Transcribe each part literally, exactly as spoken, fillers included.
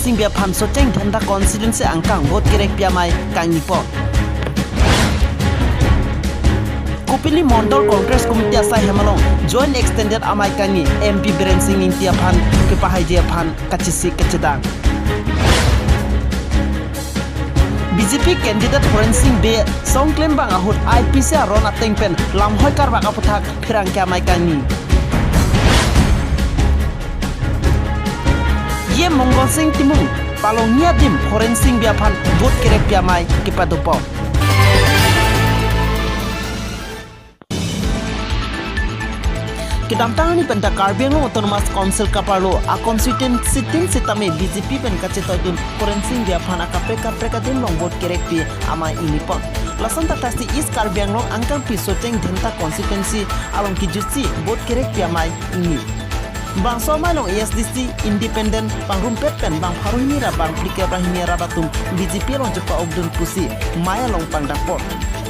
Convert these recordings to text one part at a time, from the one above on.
Singbi aphan Socheng Dhenta constituency angkang vote kerekpi amei kangni pon. Kopili Mondol Congress Committee asai hem along joint extended amei kangni M P Biren Singh Ingti aphan kepahaiji aphan kachesik kachedang. B J P candidate Horen Singh Bey song klembang ahut I P C aron ateng pen lamhoi karbak aputhak pherangke amei kangni. E M Mongol Singh Timung palongni adim Horen Singh Bey aphan vote kerekpi amei kepado pon. Kedamtang arni pen ta Karbi Anglong Autonomous Council kaparlo a constituency tin sitame B J P pen kachetoidun Horen Singh Bey aphan akaprek kaprek adim along vote kerekpi amei ingni pon. Lason thakthak si East Karbi Anglong angkangpi Socheng Dhenta constituency along kejutsi vote kerekpi amei ingni. Bangso amei along A S D C independent pangrumpet pen bang pharo hini ra bang phlikep ra hini arat atum B J P along chepa-okdun pusi mei along pangdak pon.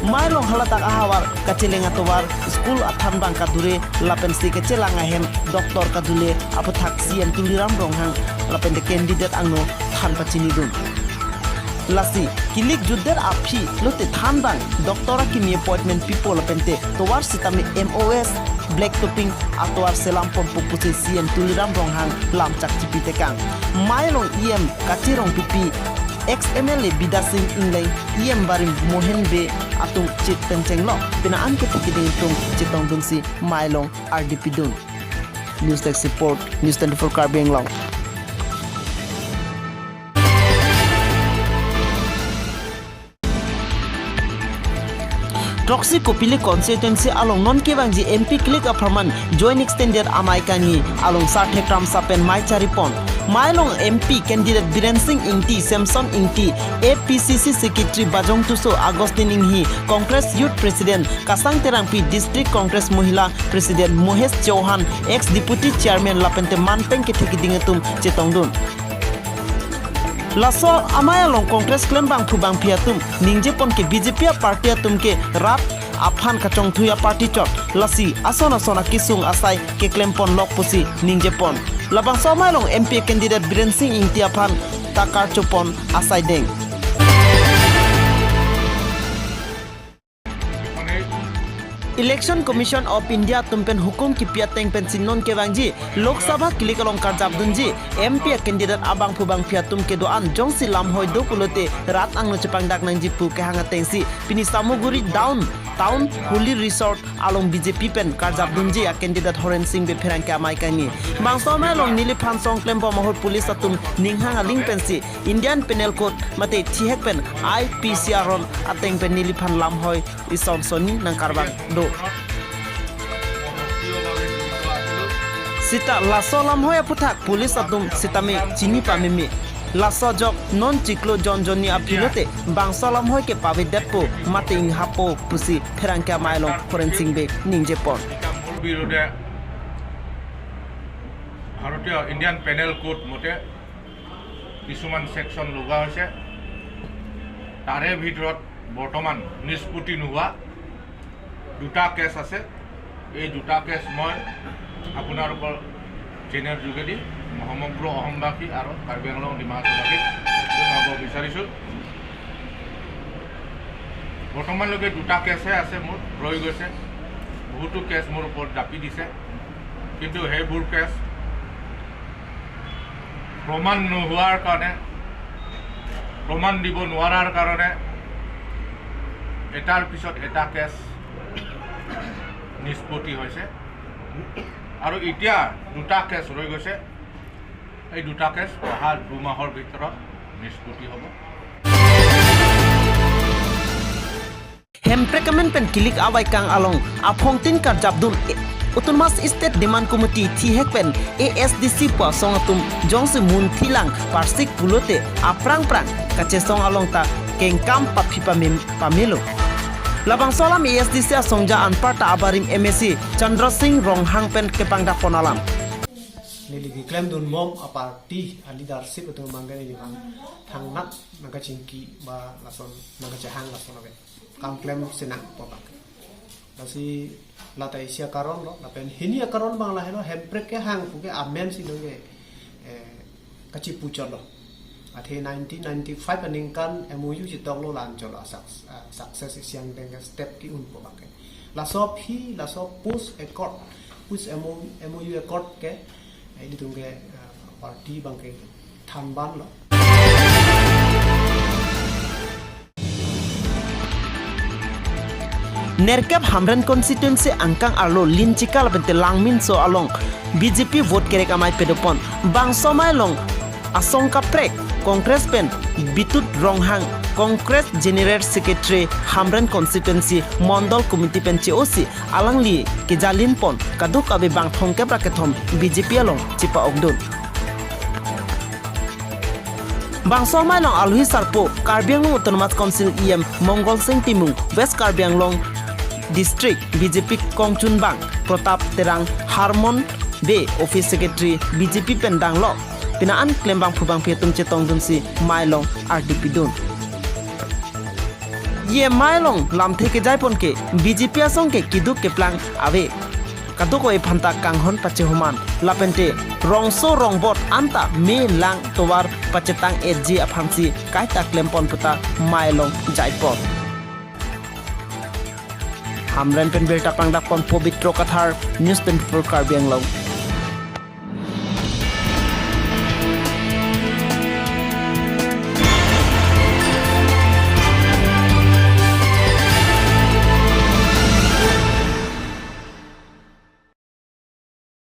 Mei along haladak ahavar kacheleng atovar, school athanbang kadure lapensi kachelang ahem doctor kadule aputhak C E M Tuliram Ronghang lapente candidate angno than pachinidun. Lasi kilik jutdet aphi lote thanbang doctor akimi appointment pipo lapente tovar sitame M O S black topping atovar selam ponpo pusi C E M Tuliram Ronghang lamchak chipi tekang. Mei along E M kacherong pipi ex M L A Bidya Sing Engleng, E M barim Mohen Bey atum chit pen chenglok pina an kethek keding atum chetongdunsi mei along ardi pidun. News Desk Report, News twenty-four Karbi Anglong. Throksi Kopili constituency along non kevangji M P kilik apharman joint extended amei kangni along sarthek tramsa pen mei chari pon. Mei along M P candidate Biren Singh Ingti, Samson Ingti, A P C C Secretary Bajong Tisso, Augustine Inghi, Congress Youth President Kasang Terangpi, District Congress Mohila President Mohesh Chauhan, ex Deputy Chairman lapente manteng kethek keding atum chetongdun. Laso amei along Congress klembangphu bangphi atum ningje pon ke B J P aparty atum ke rat aphan kachongthui aparty chot, lasi ason ason akesung asai keklem ponlok pusi ningje pon. Labangso amei along M P candidate Biren Singh Ingti aphan ta karcho pon asai deng. Election Commission of India atum pen hukum kipi ateng pensi non kevangji Lok Sabha kilik along karjapdunji M P candidate abangphu bangphi atum kedo-an jongsi lamhoi do pulote rat angno chepangdak nangji pu kehang atengsi pini Samaguri Down Town Holi Resort along B J P pen karjapdunji a candidate Horen Singh Bey pherangke amei kangni. Bangso amei along neliphan song klembom ahut police atum ninghang aling pensi Indian Penal Code mate thihek pen I P C aron ateng pen neliphan lamhoi ison sonni nangkarbang do. Sita laso lamhoi aputhak police atum sitame chini pameme. Laso ajok non chiklo jon jonni aphi lote bangso lamhoi ke pavedetpo mate inghapo pusi pherangke amei along Horen Singh Bey ningje pon. বিরুদ্ধে ভাৰতীয় Indian panel code মতে কিছুমান ছেকশ্যন লগোৱা হৈছে। তাৰে ভিতৰত বৰ্তমান নিষ্পত্তি নোহোৱা দুটা কেছ আছে। এই দুটা কেছ মই আপোনালোকৰ চেনেল যোগেদি সমগ্ৰ অসমবাসী আৰু কাৰ্বি আংলং ডিমা হাছাওবাসীক জনাব বিচাৰিছোঁ। বৰ্তমানলৈকে দুটা কেছহে আছে মোৰ, ৰৈ গৈছে। বহুতো কেছ মোৰ ওপৰত জাপি দিছে, কিন্তু সেইবোৰ কেছ প্ৰমাণ নোহোৱাৰ কাৰণে, প্ৰমাণ দিব নোৱাৰাৰ কাৰণে এটাৰ পিছত এটা কেছ নিষ্পত্তি হৈছে। আৰু এতিয়া দুটা কেছ ৰৈ গৈছে। এই দুটা কেছ অহা দুমাহৰ ভিতৰত নিষ্পত্তি হ'ব। Hemprek amen pen kilik avaikang along aphongtin karjapdun, eh, Autonomous State Demand Committee thihek pen A S D C pu asong atum jongsi munthi lang parsik pulote aphrang phrang kachesong along ta kengkam paphi pamim pamelo. Labangso alam A S D C asongja anparta abarim M A C Chandra Singh Ronghang pen kepangdak pon alam. Neli keklemdunbom aparty aleadership atum abang ke neli abang thangnat nangkachingki ba lason nangkachehang lason ave. Kam klem sinang pu abang. Lasi lata isi akaron lo, lapen hini akaron abang lahelo, Hemprek kehang puke amen si dong ke, eh, kachipuchot lo. Athe nineteen ninety-five aningkan M O U chetoklo, la-anchot a suc-, ah, success isi angdeng ke step ke-unpo abangke. Laso aphi, laso post accord, post M O U, M O U accord ke, eh, ilitum ke, ah, party abangke thanbanlo. Nerkep Hamren constituency angkang arlo Linchika lapente Langminso along B J P vote kerek amei padopon. Bangso amei along asong kaprek Congress pen Bitut Ronghang, Congress General Secretary, Hamren constituency Mondol Committee pen che-osi alangli kejalinpon, kadokave bang thomkep ra kethom B J P along chepa-okdun. Bangso amei along alohi sarpo Karbi Anglong Autonomous Council E M Mongol Sing Timung, West Karbi Anglong District B J P kongchunbang Pratap Terang, Harmon Bey, Office Secretary B J P pen danglok, pini an klembangphu bangphi atum chetongdunsi amei along ardi pidun. E M amei along lamthe kejaipon ke B J P asong ke keduk keplang ave. Kadokave aphanta kanghon pachehoman, lapente rongso rongbot anta me lang tovar pachetang-etji aphansi kaita klempon puta amei along jaipon. Hamren pen birta pangdakpon Pobitro Kathar, News twenty-four Karbi Anglong.